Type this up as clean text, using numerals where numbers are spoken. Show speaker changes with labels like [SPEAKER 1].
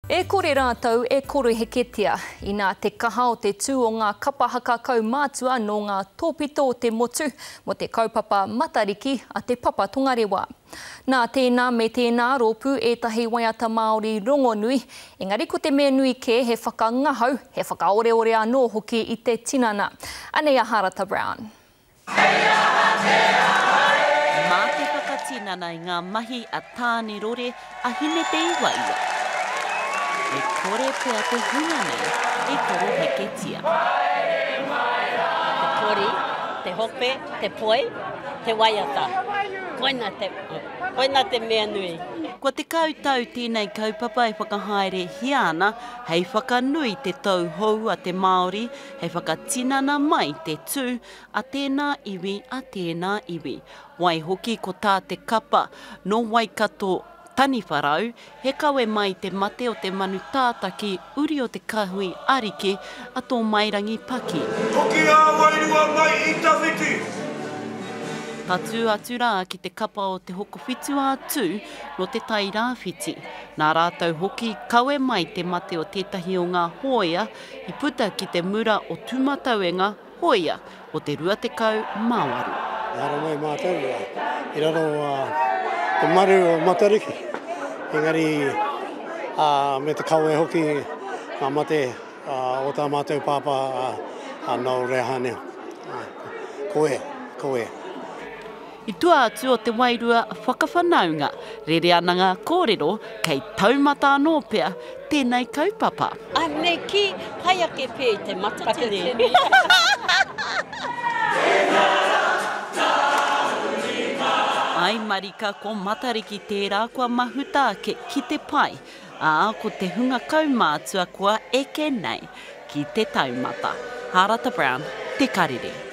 [SPEAKER 1] E kore rātou e koroheketia, inā te kaha o te tū o ngā kapa haka kaumātua nō ngā tōpito o te motu mō te kaupapa Matariki a Te Papa Tongarewa. Nā tēnā me tēnā rōpū ētahi waiata Māori rongonui, engari ko te mea nui kē he whakangahau, he whakaoreore anō hoki i te tinana. Anei a Harata Brown.
[SPEAKER 2] Hei aha te aha e!
[SPEAKER 3] Mā te whakatinana i ngā mahi a Tāne Rore, a Hine Te Iwaiwa, e kore pea te hunga nei e koroheketia.
[SPEAKER 2] Haere mai rā!
[SPEAKER 4] Te pori, te hope, te poi, te waiata. Koina te, koina te mea nui.
[SPEAKER 3] Kua 10 tau tēnei kaupapa e whakahaerehia ana hei whakanui te tau hou a te Māori hei whakatinana mai te tū a tēnā iwi, a tēnā iwi. Waihoki ko tā te kapa nō Waikato Taniwharau, he kawe mai te mate o te manu tātaki uri o te kahui ariki a Tōmairangi Paki.
[SPEAKER 5] Hoki ā-wairua mai i tawhiti.
[SPEAKER 3] Tatū atu rā ki te kapa o Te Hokowhitu-a-Tū nō Te Tai Rāwhiti. Nā rātou hoki kawe mai te mate o tētahi o ngā hōia i puta ki te mura o Tūmatauenga hōia o te 28.
[SPEAKER 6] I haramai mātou i raro te maru o Matariki, engari me te kawe hoki ngā mate o tā mātou pāpā a Noel Reahanea. Ko ia, ko ia.
[SPEAKER 3] I tua atu o te wairua whakawhanaunga, rere ana ngā kōrero kei taumata anō pea tēnei kaupapa.
[SPEAKER 4] Ai, me kī, pai ake pea i te matatini.
[SPEAKER 3] Ai marika ko Matariki tērā kua mahuta ake ki te pae, ā, ko te hunga kaumātua kua eke nei ki te taumata. Hārata Brown, Te Karere.